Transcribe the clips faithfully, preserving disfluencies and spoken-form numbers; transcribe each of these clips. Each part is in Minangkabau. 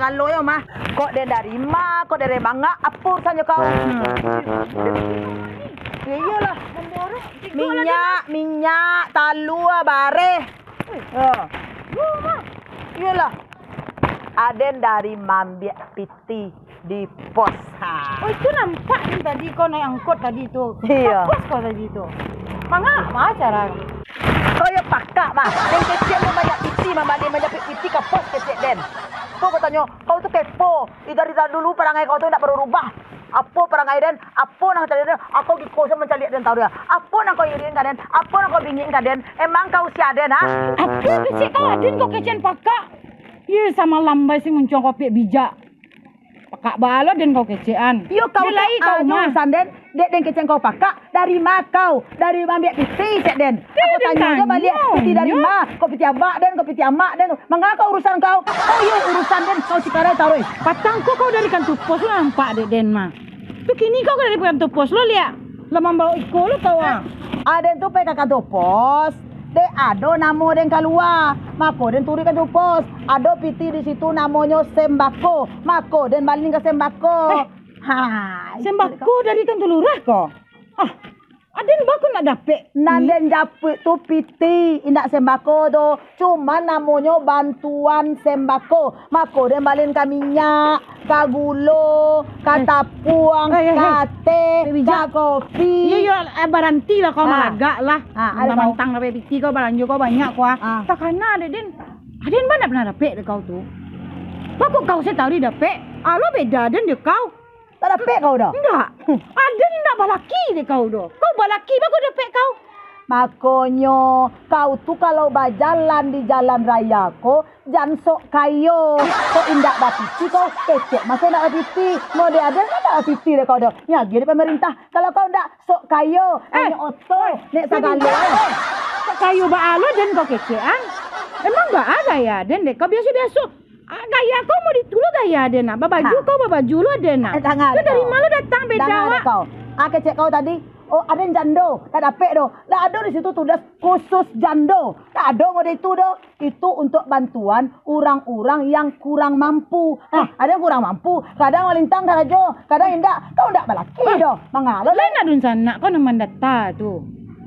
Kalau yo mah, kok den dari ma, kok dari manga, apo urusannyo kau? Hmm. Yo iyolah. Minyak, minyak, talua, bareh. Yo. Iyolah. Aden dari maambiak piti di pos. Ha. Oh, itu nampak ni tadi kau naik angkot tadi tu. Iyo. Ka pos kau tadi tu. Manga, ma cara? Kau yo pakak mah. Den kecek den maambiak piti, mambali manjapik piti ka pos kecek den. Kau batanyo, kau tu kepo. Ih, dari dulu parangai kau tu indak barubah. Apo parangai den? Apo nan tadi den? Aku giko sa mancaliak den taruih. Apo nan kau irian ka den? Apo nan kau bingik ka den? Emang kau sia den, ha? Apo kecek kau aden kau kecekan pakak? Iyo, samalam bai si muncuang kopiak bijak. Pakak baa lo den kau kecekan. Iyo, kau tu lai kau mah. Urusan den, dek den kecekan kau pakak, dari ma kau? Dari maambiak piti, cek den. Aku tanyo jo baliak, piti dari ma? Kau piti abak den, kau piti amak den. Manga kau urusan kau? Kau iyo urusan den, kau sikarai taruih. Patang ko kau dari kantua pos lo nampak dek den mah. Tu kini kau dari kantua pos lo liak. Lah mambaok iko lo kau ah. Aden tu pai ka kantua pos. Dek ado namo den kalua, mako den turuik ka kantua pos. Ado piti di situ namonyo sembako, mako den balian ka sembako. Eh, ha, sembako dari kantua lurah ko? Ah, aden baa kok ndak dapek? Nan den japuik tu piti, indak sembako tu. Cuman namonyo bantuan sembako. Mako den balian ka minyak, ka gulo, ka tapuang, ka teh, ka kopi. Iyo, iyo, eh, barantilah kau malagak lah. Ha, ado kau. Mantang-mantang dapek piti kau, balanjo kau banyak kau ah. Takana dek den. Aden bana pernah dapek dek kau tu. Baa kok kau se taruih dapek? Alo beda den dek kau. Ndak dapek kau doh? Ndak. Aden ndak balaki dek kau doh. Kau balaki, baa kok dapek kau? Makonyo, kau tu kalau bajalan di jalan raya ko, jan sok kayo. Kok indak bapiti kau, kecek mah se ndak bapiti. Model aden kan ndak bapiti dek kau doh. Nyo agiah di pamarintah. Kalau kau ndak sok kayo, eh, banyak oto, nek sagalo. Sok kayo baa lo den kau kecekan? Emang baa gaya den dek kau biaso-biaso? Ah, gaya kau model itu lo gaya den nak. Babaju kau babaju lo den nak. Eh, danga dek kau. Kau dari ma lo datang beda awak? Danga dek kau. Ah, kecek kau tadi, oh, aden jando, ndak dapek doh. Ndak ado di situ tulis khusus jando. Ndak ado model itu doh. Itu untuk bantuan urang-urang yang kurang mampu. Nah, ado yang kurang mampu, kadang malintang karajo, kadang indak. Kau ndak balaki doh. Manga lo. Lain dunsanak kau nan mandata tu.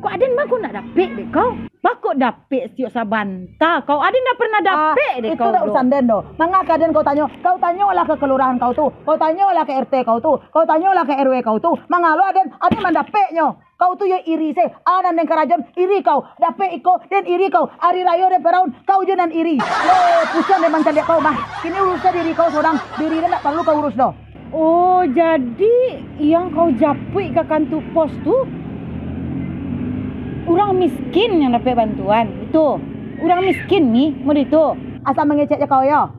Kok aden baa kok ndak dapek dek kau? Baa kok dapek satiok sabanta kau? Aden ndak pernah dapek dek kau doh. Ah, itu ndak urusan den doh. Manga ka den kau tanyo? Kau tanyolah ka kalurahan kau tu. Kau tanyolah ka R T kau tu. Kau tanyolah ka R W kau tu. Manga lo aden, aden mandapeknyo. Kau tu yo iri se. Ah, nan den karajoan iri kau. Dapek iko, den iri kau. Ari rayo den paraun, kau jo nan iri. Weh, pusiang den mancaliak kau mah. Kini urusan diri kau surang. Diri den ndak paralu kau urus doh. Oh, jadi yang kau japuik ka kantua pos tu, urang miskin yang dapek bantuan, itu? Urang miskin ni, model itu? Asa mangecek jo kau yo.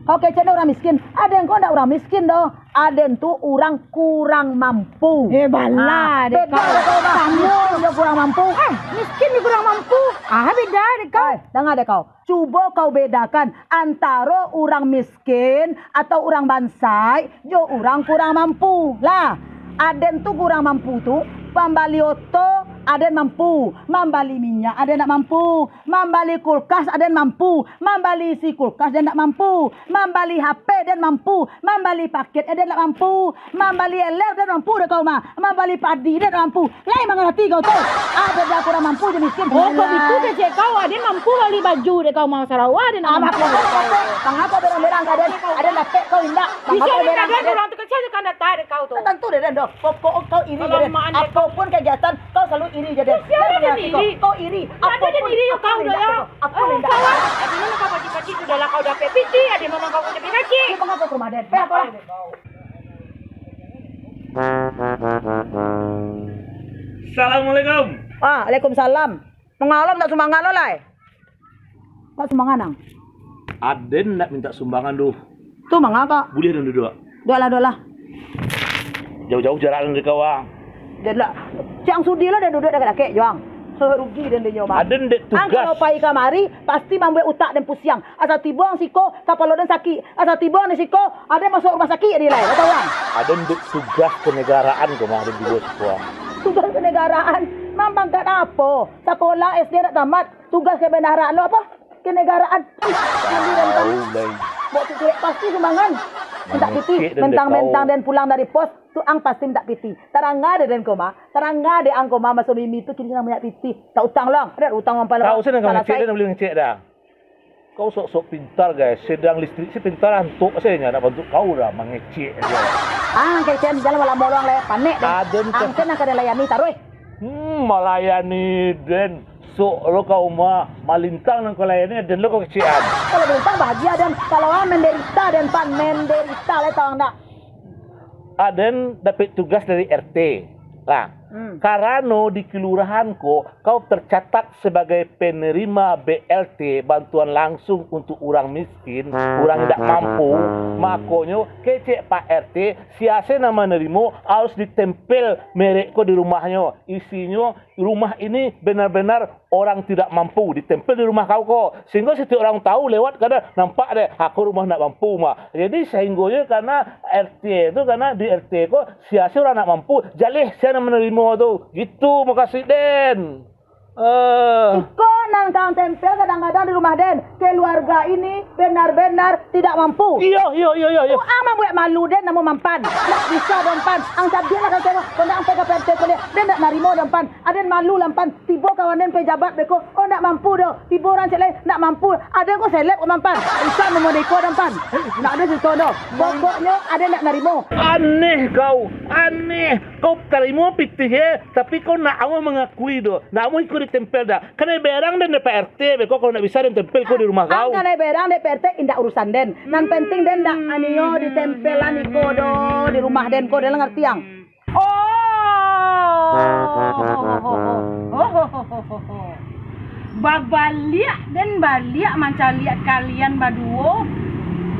Kau kecek den urang miskin. Aden ko ndak urang miskin doh. Aden tu urang kurang mampu. Eh, bala dek kau. Ah, beda dek kau mah. Miskin jo kurang mampu. Ah, miskin jo kurang mampu. Ah, beda dek kau. Eh, danga dek kau. Cubo kau bedakan antaro urang miskin atau urang bansaik jo urang kurang mampu. Lah, aden tu kurang mampu tu, mambali oto aden mampu, mambali minyak aden ndak mampu, mambali kulkas aden mampu, mambali isi kulkas den ndak mampu, mambali H P den mampu, mambali paket aden ndak mampu, mambali eler den mampu dek kau mah, mambali padi den ndak mampu. Lai mangarati kau tu. Ah, beda kurang mampu jo miskin. Oh, kok bitu kecek kau, aden mampu bali baju dek kau mah, sarawa aden ndak mampu. Mangapa berang-berang ka den? Aden dapek kau indak? Mangapa berang-berang ka den? Urang tu kecek aja kan data dek kau tu. Tantu dek den doh. Pokok kau iri jo den. Apopun kegiatan, kau salalu iri jo den. Sia den iri? Kau iri. Apopun, iri kau doh yo. Apopun indak. Aden mah kau pacik-pacik, sudahlah kau dapek piti, aden mah kau pacik-pacik. Mangapa ka rumah den? Pai apolah. Assalamualaikum. Ah, waalaikumsalam. Manga lo mintak sumbangan lo lai? Mintak sumbangan, Ang? Aden ndak mintak sumbangan doh. Tu manga kok? Buliah den duduak? Duduaklah, duduaklah. Jauah-jauah jarak den dari kau, Ang. Den lah. Cang sudi lo den duduak dakek-dakek jo Ang. Heh, rugi den dinyo mah. Aden dek tugas. Ang kalau pai kamari, pasti mambuek utak den pusiang. Asa tibo Ang siko, kapalo den sakik. Asa tibo Ang di siko, aden masuak rumah sakik di lai, kata urang. Aden dek tugas kenegaraan ko mah, aden tibo siko. Tugas kenegaraan? Mambangkat apo? Sakolah S D ndak tamat, tugas kebenaran lo apo? Kenegaraan. Tahu, Blay. Buat tu cewek pasti sumbangan. Mintak pitih. Mangecek den dek kau. Mentang-mentang den pulang dari pos, tu ang pasti mintak pitih. Tarangga dek den ko mah. Tarangga dek ang ko mah, maso mimi tu kini sadang banyak pitih. Tak utang lo ang. Ada utang mampan. Kau senang kau mangecek, den boleh mangecek dah. Kau sok-sok pintar, guys. Sedang listrik si pintar antuk sajo, nak bantuak kau dah mangecek aja. Ah, kecek, jangan lamo-lamo lah, panek den. Aden ang kan senang ka den layani taruih. Hmm, malayani den. Sok lo kau mah, malintang nan kau layani, den lo kau kecekan. Kalau malintang bahagia den, kalau ang menderita den pan, menderita lai tawang dak. Aden dapek tugas dari R T. Lah, hmm, karano di kelurahan ko, kau tercatat sebagai penerima B L T, bantuan langsung untuk urang miskin, urang indak mampu, makonyo kecek Pak R T, sia se nan manarimo harus ditempel merek ko di rumahnyo, isinyo rumah ini benar-benar orang tidak mampu, ditempel di rumah kau ko. Sehinggo setiap orang tahu lewat, kadang nampak deh, "Ha ko rumah nak mampu mah." Jadi sehinggonyo karena R T tu, karena di R T ko, sia se urang nak mampu, jaleh sia nan manarimo tu. Gitu, makasih den. Eh. Iko nan kang tempel kadang-kadang di rumah den, keluarga ini benar-benar tidak mampu. Iyo, iyo, iyo, iyo, iyo. Tu ang mambuek malu den namo mampan. Ndak bisa den pan. Ang cadiak lah kang kecewa. Kok ndak ang pai ka P R T kuliah, den ndak narimo den pan. Aden malu lah pan. Tibo kawan den pejabat beko, oh ndak mampu doh. Tibo urang cek lain ndak mampu. Aden ko seleb ko mampan. Bisa mamodeko den pan. Ndak ado cerito doh. Pokoknyo aden ndak narimo. Aneh kau, aneh. Kau tarimo pitih e, tapi kau ndak amuah mangakui doh. Ndak amuah iko ditempel dak. Kanai berang den dek Pak R T beko, kalau ndak bisa den tempel ko di rumah kau. Ang kanai berang dek Pak R T indak urusan den. Nan penting den ndak anio ditempelan iko doh di rumah den ko, den lah ngarti ang. Oh. Babaliak den baliak mancaliak kalian baduo.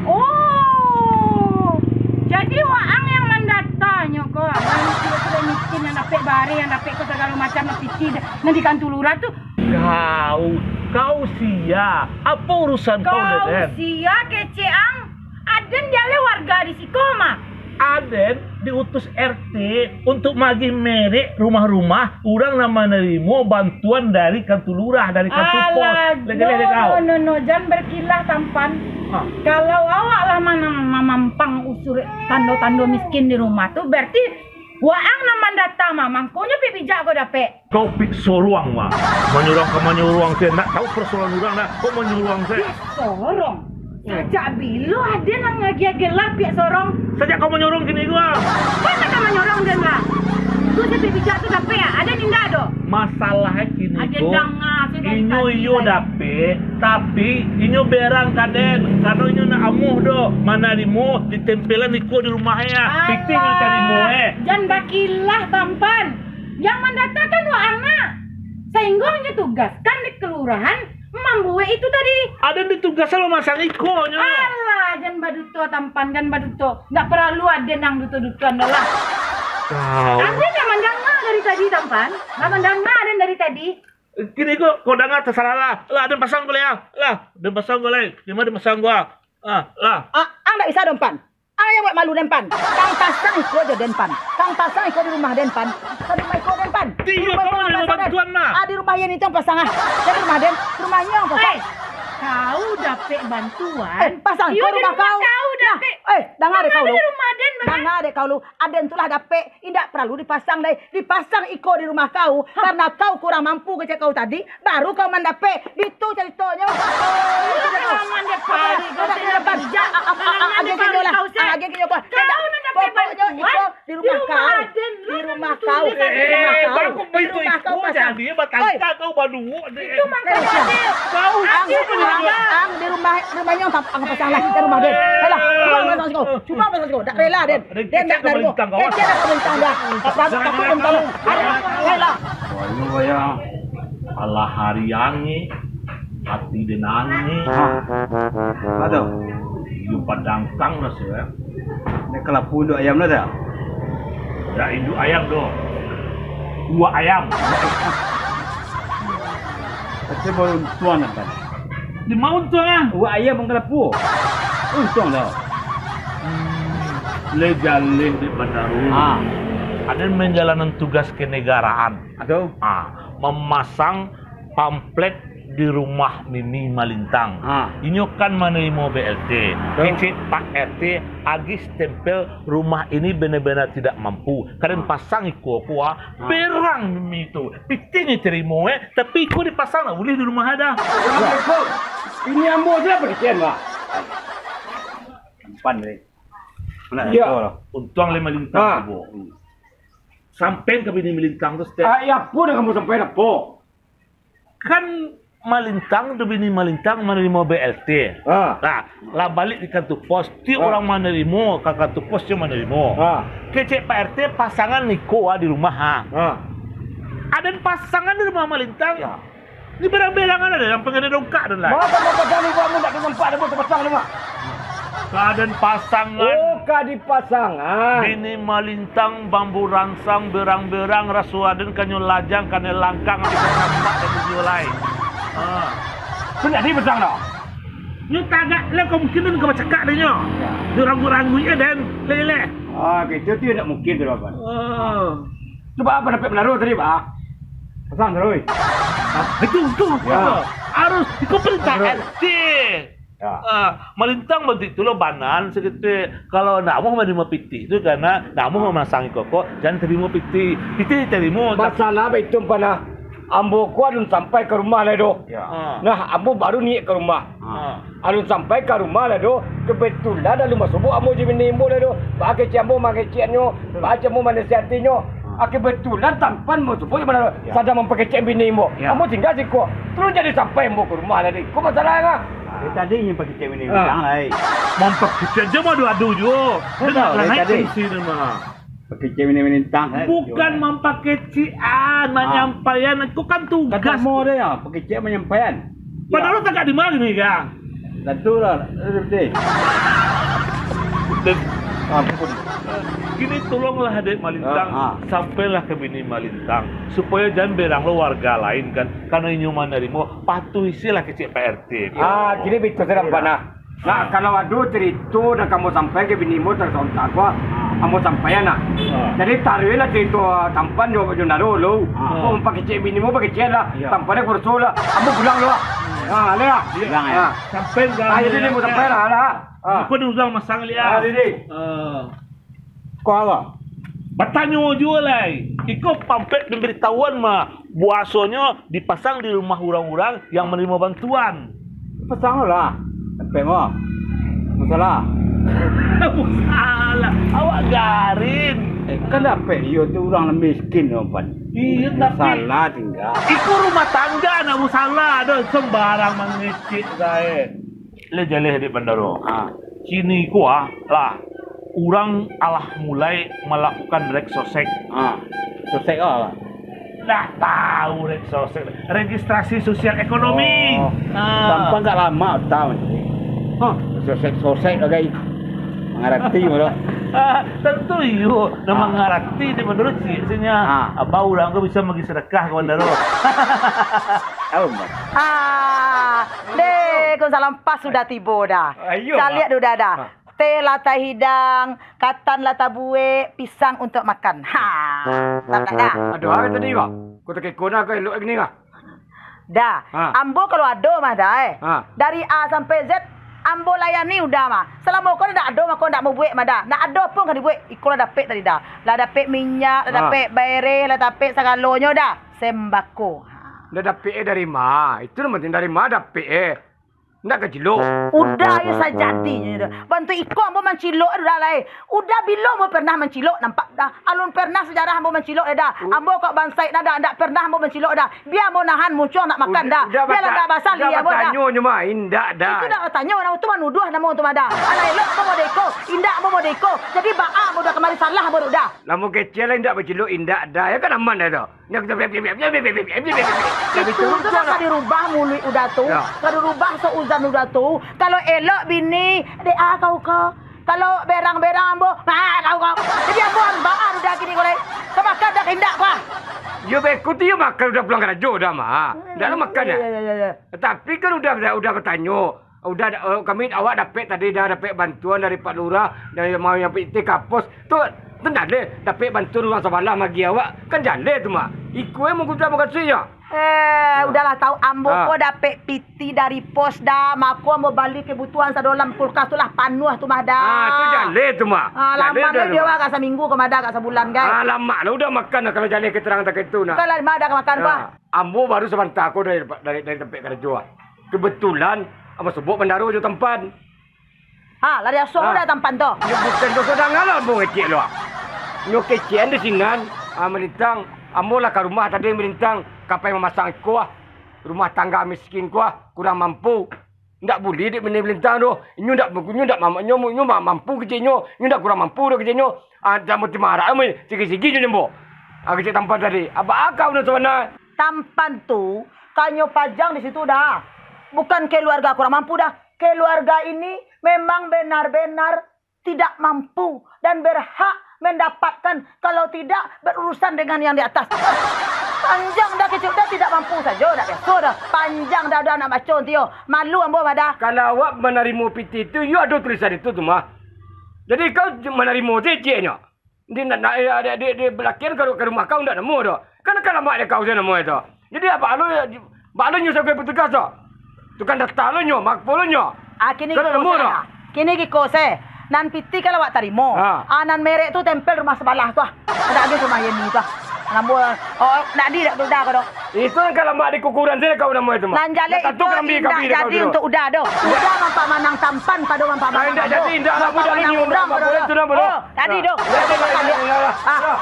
Oh. Jadi waang yang mandatanyo ko, nan sudah miskin, yang dapek bare, yang dapek ko sagalo macam, nan pitih, nan di kantua lurah tu. Kau, kau sia? Apo urusan kau, Deden? Kau sia kecek ang? Aden jaleh warga di siko mah. Aden diutus R T untuk magih merek rumah-rumah urang nan manarimo bantuan dari kantua lurah, dari kantua pos. Alah, jaleh dek kau. No, no, no, jan bakilah tampan. Ha. Kalau awak lah mana mamampang usur tando-tando miskin di rumah tu, berarti waang nan mandata mah, mangkonyo pik bijak ko dapek. Kau pik soruang mah. Manyuruang ka manyuruang se, ndak tahu persoalan urang dah. Kau manyuruang se. Pik sorong? Sajak bilo aden nan ngagiah gelar pik sorong? Sajak kau manyuruang kini ko ah. Kau nan ka manyuruang den lah. Tu se pik bijak tu dapek ah. Aden indak doh. Masalah e kini ko, inyo iyo dapek, tapi inyo berang ka den, karano inyo ndak amuah doh manarimo ditempelan iko di rumah e ah. Pitih inyo tarimo e. Jan bakilah tampan. Yang mandatakan waang nak. Sahinggo inyo tugaskan di kelurahan mambuek itu tadi. Aden ditugaskan mamasang iko nyo. Alah, jan baduto tampan, jan baduto. Ndak paralu aden nan duto-dutoan doh lah. Kau. Aden lah mandanga dari tadi, tampan. Lah mandanga aden dari tadi. Kini ko, kau danga tasarah lah. Lah, aden pasang ko lai ah. Lah, aden pasang ko lai. Di ma aden pasang ko ah? Ah, lah. Ah, ang ndak bisa doh, pan. Ang yang buek malu den, pan. Kang pasang iko jo den, pan. Kang pasang iko di rumah den, pan. Di rumah iko den, pan. Di rumah iko den pasang, pan. Ah, di rumah Yen itu ang pasang ah. Di rumah den, di rumah nyo ang pasang. Eh, kau dapek bantuan. Eh, pasang iko di rumah kau. Kau dapek. Eh, danga dek kau lu. Danga dek kau lu. Aden tu lah dapek. Indak paralu dipasang, dai. Dipasang iko di rumah kau, karano kau kurang mampu kecek kau tadi, baru kau mandapek. Itu caritonyo. Oh, kau kurang mandapek. Kau kurang mandapek. Agiah kinyo lah. Agiah kinyo kau. Kau mandapek bantuan. Pokoknyo iko di rumah kau. Di rumah kau. Di rumah kau. Di rumah kau pasang. Oi. Kau baduo, dek. Itu mangkonyo, dek. Kau ang, ang, ang di rumah, rumahnyo ang pasang lah, di rumah den. Alah, cubo pasang siko. Cubo pasang siko. Dak rela den. Den dak narimo. Kecek dak pamarintah dah. Tapi, tapi den tahu. Alah, alah. Wayo, wayo. Alah hari angin, ati den angin. Ha. Aduh. Iyo padangkang raso e. Dek kalapu induak ayam lah dah. Dak induak ayam doh. Uwak ayam. Tapi baru untuang kan. Di ma untuang ah? Uwak ayam mangkalapu. Untuang dah. Hmm, lai jaleh dek Bandarul. Ah. Aden manjalankan tugas kenegaraan. Atau? Ah, mamasang pamflet di rumah Mimi Malintang. Ha. Inyo kan manarimo B L T. Betul. Kecek Pak R T agih stempel rumah ini benar-benar tidak mampu. Kaden pasang iko ko, ah, berang Mimi tu. Pitih ni tarimo, eh. Tapi iko dipasang ndak buliah di rumah ada. Assalamualaikum. Ini ambo siapa di kian, Pak? Empan, Bre. Mana? Iya. Untuang lai Malintang tu, Bo. Sampai ka bini Malintang tu, Stet. Ah, iya, apo nan kamu sampaikan, apo? Kan Malintang tu bini Malintang manarimo B L T. Ah. Nah, lah balik di kantor pos, tiap urang manarimo, ka kantor pos je manarimo. Ah. Kecek Pak R T pasangan iko, ah, di rumah, ah. Ah. Aden pasangan di rumah Malintang. Ya. Ni berang-berang ada yang pengen dongkak dan lain. Masa masa kami buat mun tak nampak ada buat terpasang ni, Mak? Kaden pasangan. Oh, ka dipasangan. Bini Malintang bambu ransang berang-berang raso aden kanyo lajang kanai langkang di tampak dan video lain. Ha. Tu jadi pasang dah. Nyo tagak lah kemungkinan ka bacakak deh nyo. Ya. Nyo ranggu-ranggu je den, leh-leh. Ah, gitu tu tak mungkin tu, Abang. Oh. Cuba apa dapat menaruh tadi, Pak? Pasang terus. Ah, itu, itu. Ya. Harus ikut perintah R T. Ya. Ah, Malintang bantuak itulah banan saketek. Kalau ndak amuah manarimo pitih tu, karena ndak amuah mamasang iko ko, jan tarimo pitih. Pitih tarimo, tap- Masalah baitu, Pak, nah. Ambo ko alun sampai ka rumah lai doh. Ya. Ah. Nah, ambo baru niaik ka rumah. Ah. Alun sampai ka rumah lai doh, kebetulan alun basubuik ambo jo bini ambo lai doh. Baa kecek ambo mangeceknyo, baa kecek ambo manasihatinyo. Ah. Ah, kebetulan tampan ambo subuik jo bini ambo. Ya. Sadang mampakecek bini ambo. Ya. Ambo tingga siko. Terus jadi sampai ambo ka rumah lai doh. Iko masalah, ah. Eh, tadi inyo pakecek bini Malintang lai. Mampakecek je mah ado-ado juo. Dah tadi. Pakecek bini Malintang, eh. Bukan mampakecek-an, manyampaian. Iko kan tugas. Kata mo deh ya, pakecek manyampaian. Padahal tagak di ma kini, Kang? Tantu lah, eh, deh. Ampun. Kini tolonglah dek Malintang, sampailah ka bini Malintang, supayo jan berang lo warga lain kan, karano inyo manarimo, patuhi se lah kecek Pak R T. Ah, jadi bitu sajo, Pak, nah. Nah, kalau ado carito nan ka ambo sampaian ka bini ambo, taruih sontak ko, ambo sampaian, nah. Ah. Jadi, taruihlah carito tampan jo, jo naro lo. Ah. Kok pakecek bini ambo, pakecek lah. Iya. Tampan kurso lah. Ambo pulang lo, ah. Ah, leh, ah. Pulang, ya. Ah. Sampai, ah, jadi, ambo sampai lah, lah. Ah. Aku dah ulang masang lihat. Ah, jadi. Ah. Ko apo? Batanyo juo lai. Iko pampek pambaritahuan mah, buasonyo dipasang di rumah urang-urang yang manarimo bantuan. Pasang lah. Pampek mah. Masalah. Masalah. Awak garin. Eh, kan dapek iyo tu urang miskin, Pan. Iyo, tapi masalah tingga. Iko rumah tangga, ndak masalah doh, sembarang mangecek sae. Leh jaleh dek Bandaro. Ha. Kini ko, ah, lah, urang alah mulai malakukan reksosek. Ha. Sosek apo? Ndak tahu reksosek. Registrasi sosial ekonomi. Oh. Ha. Tampan agak lamo tahu. Hah? Sosek-sosek lai. Mangarati mah. Ah, tantu iyo. Nah, mangarati dek Bandaro ciek se nyo. Ha. Apo urang ko bisa magi sedekah ka Bandaro. Tahu, Bang. Ah, deh, ko salam. Pas sudah tibo dah. Ah, iyo, caliak dah, dah. Ah. Teh lah tahidang, katan lah tabuek, pisang untuak makan. Ha. Tatak dah. Ado apo tadi, Pak? Ko takiko nah, ko elok gini kah? Dah. Ha. Ambo kalau ado mah dah, eh. Ha. Dari A sampai Z, ambo layani udah mah. Salamo ko ndak ado mah, ko ndak mau buek mah dah. Ndak ado pun ka dibuek, iko lah dapek tadi dah. Lah dapek minyak, lah dapek baereh, lah dapek sagalonyo dah. Sembako. Ha. Ndak dapek eh dari ma? Itu nan penting, dari ma dapek eh. Ndak ka cilok. Udah yo sajadinyo tu. Bantuak iko ambo mancilok tu dah lai. Udah bilo ambo pernah mancilok, nampak dah. Alun pernah sajarah ambo mancilok dah. Ambo kok bansaik nah dah, ndak pernah ambo mancilok dah. Bia ambo nahan muncuang nak makan dah. Bia lah ndak basah liak ambo dah. Udah batanyo nyo mah, indak dah. Itu ndak batanyo, namo tu manuduah namo tu mah dah. Alah elok ambo model iko, indak ambo model iko. Jadi baa ambo dah kamari salah ambo dah. Lamun kecek lah indak bacilok, indak dah. Yo kan aman dah tu. Itu tu lah ka dirubah muluik udah tu, ka dirubah sauzan udah tu. Kalau elok bini, dek ah kau ko. Kalau berang-berang ambo, ah kau ko. Jadi ambo harus baa udah kini ko lai. Ka makan dah ka indak ko ah. Yo beko tu yo makan udah pulang karajo dah mah. Ndak lah makan yo. Tapi kan udah, udah, udah batanyo. Udah, da-, oh, kami, awak dapek tadi, dah dapek bantuan dari Pak Lurah, dari mau nyampe ite ka pos. Tu, tu jaleh, dapek bantuan urang sabalah magi awak, kan jaleh tu, Mak. Iko yang manggudah mukasuiknyo. Eh, Ah. udahlah tahu ambo Ah. ko dapek piti dari pos dah, mako ambo bali kebutuhan sadolam kulkas tu lah panuah tu mah dah. Ah, tu jaleh tu, Mak. Ah, Jaleh lamak dah deh tu, dia Mak. Agak saminggu ka mah dah, agak sabulan, kan. Ah, lamak lah udah makan lah kalau jaleh keterangan tak itu nah. Bukan lah, mah dah makan, Ah, Pak. Ambo baru sabanta ko dari, dari, dari tampek karajo ah. Kebetulan, ambo sobok bandaro jo tampan. Ha, lah diasuah Ah. udah tampan tu. Nyo bukan doso danga lah ambo ngecek lo. Nyo kecekan di sinan, ah, malintang. Ambo lah ka rumah tadi malintang, ka pai mamasang iko ah. Rumah tangga miskin ko ah, kurang mampu. Ndak bulih dek malintang tu. Inyo ndak, inyo ndak mam-, inyo, inyo ma-, mampu keceknyo. Inyo ndak kurang mampu doh keceknyo. Ah, samo timarak ambo, sigi-sigi jo ambo. Ah, kecek tampan tadi. Abak akau nan sabana. Tampan tu, kanyo pajang di situ dah. Bukan keluarga kurang mampu dah. Keluarga ini memang benar-benar tidak mampu dan berhak mendapatkan, kalau tidak, berurusan dengan yang di atas. Panjang dah kecek dah, tidak mampu sajo, dak biaso dah. Panjang dah, dah nak baco nanti yo. Malu ambo mah dah. Kalau awak manarimo piti tu, yo ado tulisan itu tu mah. Jadi kau manarimo je cieknyo. Di, nak, nak, eh, di, di, di balakian ka, ka rumah kau ndak namo doh. Kan ka lamak dek kau se namo itu. Jadi, abak lo, abak lo nyo sabagai petugas tu. Tukang data lo nyo, makpo lo nyo. Ah, kini Kau ndak giko namo se doh. lah. Kini giko se. Nan piti kalau awak tarimo. Ha. Ah, nan merek tu tempel rumah sabalah tu ah. Ada habis rumah Yeni tu ah. Namo, oh, nak di, dak, dak, dak, dak. Itu kan kalau mak di kukuran sini kau nama itu, Mak. Nan jaleh Nak itu tatu kambing, indak kambing dia kau jadi tu. Untuk Uda doh. Uda mampak manang tampan pado mampak Ah, manang indak ambo. jadi, indak lah, Mampak budak manang ni, urang budak pado baru doh. tu, nah, baru. Oh, tadi Ah. doh. Indak jadi, Makan indak dia. jadi, indak lah. Ah. Ah.